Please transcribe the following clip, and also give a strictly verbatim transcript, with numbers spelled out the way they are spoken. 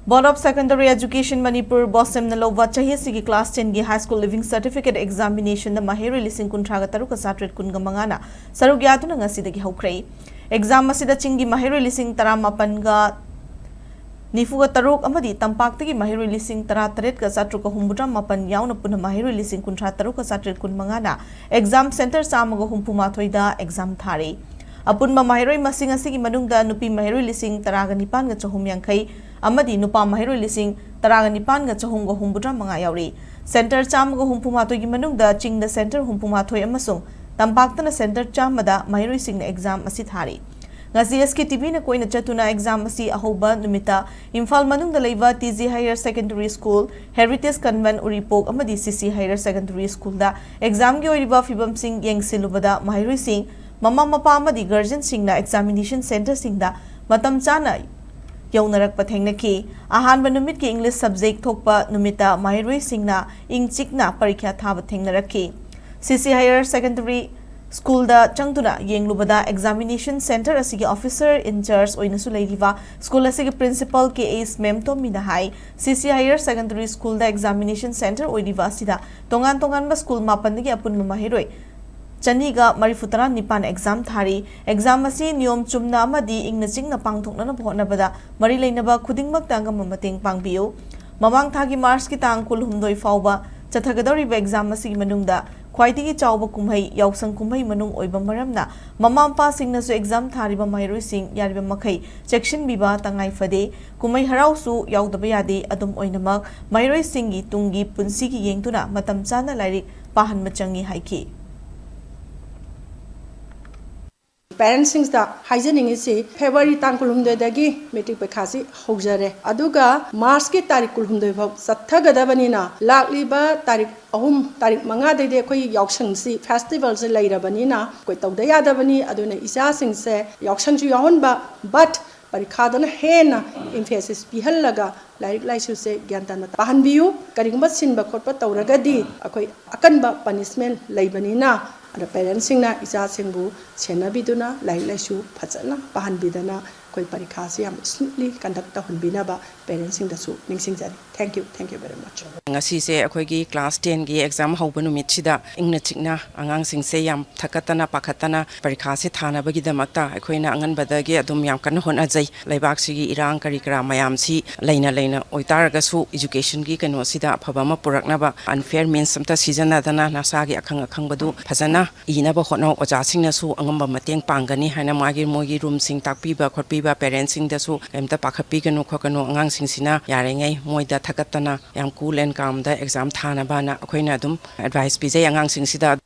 Board of Secondary Education Manipur, BOSEM ꯅ ꯂꯧꯕ ꯆꯍꯤ ꯑꯁꯤꯒꯤ class ten ꯒꯤ High School Leaving Certificate Examination ꯗ ꯃꯍꯩꯔꯣꯏ ꯂꯤꯁꯤꯡ ꯀꯨꯟꯊ꯭ꯔꯥꯒ ꯇꯔꯨꯛꯀ ꯆꯥꯇ꯭ꯔꯦꯠ ꯀꯨꯟꯒ ꯃꯉꯥꯅ ꯁꯔꯨꯛ ꯌꯥꯗꯨꯅ ꯉꯁꯤꯗꯒꯤ ꯍꯧꯈ꯭ꯔꯦ꯫ Exam ꯑꯁꯤꯗ ꯆꯤꯡꯒꯤ ꯃꯍꯩꯔꯣꯏ ꯂꯤꯁꯤꯡ ꯇꯔꯥꯃꯥꯄꯟꯒ ꯅꯤꯐꯨꯒ ꯇꯔꯨꯛ ꯑꯃꯗꯤ ꯇꯝꯄꯥꯛꯇꯒꯤ ꯃꯍꯩꯔꯣꯏ ꯂꯤꯁꯤꯡ ꯇꯔꯥꯇꯔꯦꯠꯀ ꯆꯥꯇ꯭ꯔꯨꯛꯀ ꯍꯨꯝꯐꯨꯇꯔꯥ ꯃꯥꯄꯟ ꯌꯥꯎꯅ ꯄꯨꯟꯅ ꯃꯍꯩꯔꯣꯏ ꯂꯤꯁꯤꯡ ꯀꯨꯟꯊ꯭ꯔꯥ ꯇꯔꯨꯛꯀ ꯆꯥꯇ꯭ꯔꯦꯠ ꯀꯨꯟꯃꯉꯥꯅ exam center ꯆꯥꯝꯃꯒ ꯍꯨꯝꯐꯨ ꯃꯥꯊꯣꯏꯗ exam ꯊꯥꯔꯦ꯫ ꯑꯄꯨꯟꯕ ꯃꯍꯩꯔꯣꯏ ꯃꯁꯤꯡ ꯑꯁꯤꯒꯤ ꯃꯅꯨꯡꯗ ꯅꯨꯄꯤ ꯃꯍꯩꯔꯣꯏ ꯂꯤꯁꯤꯡ ꯇꯔꯥꯒ ꯅꯤꯄꯥꯟꯒ ꯆꯍꯨꯝ ꯌꯥꯡꯈꯩ ꯑꯃꯗꯤ ꯅꯨꯄꯥ ꯃꯍꯩꯔꯣꯏ ꯂꯤꯁꯤꯡ ꯇꯔꯥꯒ ꯅꯤꯄꯥꯟꯒ ꯆꯍꯨꯝꯒ ꯍꯨꯝꯐꯨꯇꯔꯥ ꯃꯉꯥ ꯌꯥꯎꯔꯤ꯫ Center ꯆꯥꯝꯃꯒ ꯍꯨꯝꯐꯨ ꯃꯥꯊꯣꯏꯒꯤ ꯃꯅꯨꯡꯗ ꯆꯤꯡꯗ center ꯍꯨꯝꯐꯨ ꯃꯥꯊꯣꯏ ꯑꯃꯁꯨꯡ ꯇꯝꯄꯥꯛꯇꯅ center ꯆꯥꯝꯃꯗ ꯃꯍꯩꯔꯣꯏꯁꯤꯡꯅ exam ꯑꯁꯤ ꯊꯥꯔꯤ꯫ ꯉꯁꯤ SKTV ꯅ ꯀꯣꯏꯅ ꯆꯠꯇꯨꯅ exam ꯑꯁꯤ ꯑꯍꯧꯕ ꯅꯨꯃꯤꯠꯇ ꯏꯝꯐꯥꯜ ꯃꯅꯨꯡꯗ ꯂꯩꯕ TG Higher Secondary School, Heritage Convent ꯎꯔꯤꯄꯣꯛ ꯑꯃꯗꯤ CC Higher Secondary School ꯗ exam ꯒꯤ ꯑꯣꯏꯔꯤꯕ ꯐꯤꯕꯝꯁꯤꯡ ꯌꯦꯡꯁꯤꯜꯂꯨꯕꯗ ꯃꯍꯩꯔꯣꯏꯁꯤꯡ, ꯃꯃꯥ ꯃꯄꯥ ꯑꯃꯗꯤ guardian ꯁꯤꯡꯅ examination center ꯁꯤꯡꯗ ꯃꯇꯝ ꯆꯥꯅ ꯌꯧꯅꯔꯛꯄ ꯊꯦꯡꯅꯈꯤ꯫ ꯑꯍꯥꯟꯕ ꯅꯨꯃꯤꯠꯀꯤ English subject ꯊꯣꯛꯄ ꯅꯨꯃꯤꯠꯇ ꯃꯍꯩꯔꯣꯏꯁꯤꯡꯅ ꯏꯪ ꯆꯤꯛꯅ ꯄꯔꯤꯈ꯭ꯌꯥ ꯊꯥꯕ ꯊꯦꯡꯅꯔꯛꯈꯤ꯫ CC Higher Secondary School ꯗ ꯆꯪꯗꯨꯅ ꯌꯦꯡꯂꯨꯕꯗ examination center ꯑꯁꯤꯒꯤ officer in charge ꯑꯣꯏꯅꯁꯨ ꯂꯩꯔꯤꯕ school ꯑꯁꯤꯒꯤ principal K H ꯃꯦꯝꯇꯣꯝꯕꯤꯅ ꯍꯥꯏ, CC Higher Secondary School ꯗ examination center ꯑꯣꯏꯔꯤꯕ ꯑꯁꯤꯗ ꯇꯣꯉꯥꯟ ꯇꯣꯉꯥꯟꯕ school ꯃꯥꯄꯟꯗꯒꯤ ꯑꯄꯨꯟꯕ ꯃꯍꯩꯔꯣꯏ ꯆꯅꯤꯒ ꯃꯔꯤꯐꯨꯇꯔꯥ ꯅꯤꯄꯥꯟ exam ꯊꯥꯔꯤ꯫ Exam ꯑꯁꯤ ꯅꯤꯌꯣꯝ ꯆꯨꯝꯅ ꯑꯃꯗꯤ ꯏꯪꯅ ꯆꯤꯛꯅ ꯄꯥꯡꯊꯣꯛꯅꯅꯕ ꯍꯣꯠꯅꯕꯗ ꯃꯔꯤ ꯂꯩꯅꯕ ꯈꯨꯗꯤꯡꯃꯛꯇ ꯑꯉꯝꯕ ꯃꯇꯦꯡ ꯄꯥꯡꯕꯤꯌꯨ꯫ ꯃꯃꯥꯡ ꯊꯥꯒꯤ March ꯀꯤ ꯇꯥꯡ ꯀꯨꯟꯍꯨꯝꯗꯣꯏ ꯐꯥꯎꯕ ꯆꯠꯊꯒꯗꯧꯔꯤꯕ exam ꯑꯁꯤꯒꯤ ꯃꯅꯨꯡꯗ ꯈ꯭ꯋꯥꯏꯗꯒꯤ ꯆꯥꯎꯕ ꯀꯨꯝꯍꯩ ꯌꯥꯎꯁꯪ ꯀꯨꯝꯍꯩ ꯃꯅꯨꯡ ꯑꯣꯏꯕ ꯃꯔꯝꯅ ꯃꯃꯥ ꯃꯄꯥꯁꯤꯡꯅꯁꯨ exam ꯊꯥꯔꯤꯕ ꯃꯍꯩꯔꯣꯏꯁꯤꯡ ꯌꯥꯔꯤꯕ ꯃꯈꯩ ꯆꯦꯛꯁꯤꯟꯕꯤꯕ ꯇꯉꯥꯏ ꯐꯗꯦ꯫ ꯀꯨꯝꯍꯩ ꯍꯔꯥꯎꯁꯨ ꯌꯥꯎꯗꯕ ꯌꯥꯗꯦ꯫ ꯑꯗꯨꯝ ꯑꯣꯏꯅꯃꯛ ꯃꯍꯩꯔꯣꯏꯁꯤꯡꯒꯤ ꯇꯨꯡꯒꯤ ꯄꯨꯟꯁꯤꯒꯤ ꯌꯦꯡꯗꯨꯅ ꯃꯇꯝ ꯆꯥꯅ ꯂꯥꯏꯔꯤꯛ ꯄꯥꯍꯟꯕ ꯆꯪꯏ ꯍꯥꯏꯈꯤ꯫ Parents ꯁꯤꯡꯗ ꯍꯥꯏꯖꯅꯤꯡꯉꯤꯁꯤ, February ꯇꯥꯡ ꯀꯨꯟꯍꯨꯝꯗꯣꯏꯗꯒꯤ matric ꯄꯔꯤꯈꯥꯁꯤ ꯍꯧꯖꯔꯦ꯫ ꯑꯗꯨꯒ March ꯀꯤ ꯇꯥꯔꯤꯛ ꯀꯨꯟꯍꯨꯝꯗꯣꯏ ꯐꯥꯎ ꯆꯠꯊꯒꯗꯕꯅꯤꯅ, ꯂꯥꯛꯂꯤꯕ ꯇꯥꯔꯤꯛ ꯑꯍꯨꯝ, ꯇꯥꯔꯤꯛ ꯃꯉꯥꯗꯩꯗꯤ ꯑꯩꯈꯣꯏ ꯌꯥꯎꯁꯪꯁꯤ, festival ꯁꯤ ꯂꯩꯔꯕꯅꯤꯅ ꯑꯩꯈꯣꯏ ꯇꯧꯗ ꯌꯥꯗꯕꯅꯤ꯫ ꯑꯗꯨꯅ ꯏꯆꯥꯁꯤꯡꯁꯦ ꯌꯥꯎꯁꯪꯁꯨ ꯌꯥꯎꯍꯟꯕ, but ꯄꯔꯤꯈꯥꯗꯅ ꯍꯦꯟꯅ emphasis ꯄꯤꯍꯜꯂꯒ ꯂꯥꯏꯔꯤꯛ ꯂꯥꯏꯁꯨꯁꯦ ꯒ꯭ꯌꯥꯟ ꯇꯥꯅ ꯄꯥꯍꯟꯕꯤꯌꯨ꯫ ꯀꯔꯤꯒꯨꯝꯕ ꯁꯤꯟꯕ ꯈꯣꯠꯄ ꯇꯧꯔꯒꯗꯤ ꯑꯩꯈꯣꯏ ꯑꯀꯟꯕ punishment ꯂꯩꯕꯅꯤꯅ, ꯑꯗ parents ꯁꯤꯡꯅ ꯏꯆꯥꯁꯤꯡꯕꯨ ꯁꯦꯟꯅꯕꯤꯗꯨꯅ ꯂꯥꯏꯔꯤꯛ ꯂꯥꯏꯁꯨ ꯐꯖꯅ ꯄꯥꯍꯟꯕꯤꯗꯅ ꯑꯩꯈꯣꯏ ꯄꯔꯤꯈꯥꯁꯤ ꯌꯥꯝ smoothly conduct ꯇꯧꯍꯟꯕꯤꯅꯕ parents ꯁꯤꯡꯗꯁꯨ ꯅꯤꯡꯁꯤꯡꯖꯔꯤ꯫ Thank you, thank you very much. ꯉꯁꯤꯁꯦ ꯑꯩꯈꯣꯏꯒꯤ class ten ꯒꯤ exam ꯍꯧꯕ ꯅꯨꯃꯤꯠꯁꯤꯗ ꯏꯪꯅ ꯆꯤꯛꯅ ꯑꯉꯥꯡꯁꯤꯡꯁꯦ ꯌꯥꯝ ꯊꯛꯀꯠꯇꯅ ꯄꯥꯈꯠꯇꯅ ꯄꯔꯤꯈꯥꯁꯦ ꯊꯥꯅꯕꯒꯤꯗꯃꯛꯇ ꯑꯩꯈꯣꯏꯅ ꯑꯉꯟꯕꯗꯒꯤ ꯑꯗꯨꯝ ꯌꯥꯝ ꯀꯟꯅ ꯍꯣꯠꯅꯖꯩ꯫ ꯂꯩꯕꯥꯛꯁꯤꯒꯤ ꯏꯔꯥꯡ ꯀꯔꯤ ꯀꯔꯥ ꯃꯌꯥꯝꯁꯤ ꯂꯩꯅ ꯂꯩꯅ ꯑꯣꯏꯇꯥꯔꯒꯁꯨ education ꯒꯤ ꯀꯩꯅꯣꯁꯤꯗ ꯑꯐꯕ ꯑꯃ ꯄꯨꯔꯛꯅꯕ unfair means ꯑꯝꯇ ꯁꯤꯖꯤꯟꯅꯗꯅ ꯅꯁꯥꯒꯤ ꯑꯈꯪ ꯑꯈꯪꯕꯗꯨ ꯐꯖꯅ ꯏꯅꯕ ꯍꯣꯠꯅꯧ꯫ ꯑꯣꯖꯥꯁꯤꯡꯅꯁꯨ ꯑꯉꯝꯕ ꯃꯇꯦꯡ ꯄꯥꯡꯒꯅꯤ ꯍꯥꯏꯅ ꯃꯥꯒꯤ ꯃꯣꯏꯒꯤ room ꯁꯤꯡ ꯇꯥꯛꯄꯤꯕ ꯈꯣꯠꯄꯤꯕ parents ꯁꯤꯡꯗꯁꯨ ꯀꯩꯝꯇ ꯄꯥꯈꯠꯄꯤꯒꯅꯨ ꯈꯣꯠꯀꯅꯨ꯫ ꯑꯉꯥꯡꯁꯤꯡꯁꯤꯅ ꯌꯥꯔꯤꯉꯩ ꯃꯣꯏꯗ ꯊꯛꯀꯠꯇꯅ ꯌꯥꯝ cool and calm the exam ꯊꯥꯅꯕꯅ ꯑꯩꯈꯣꯏꯅ ꯑꯗꯨꯝ advice ꯄꯤꯖꯩ ꯑꯉꯥꯡꯁꯤꯡꯁꯤꯗ꯫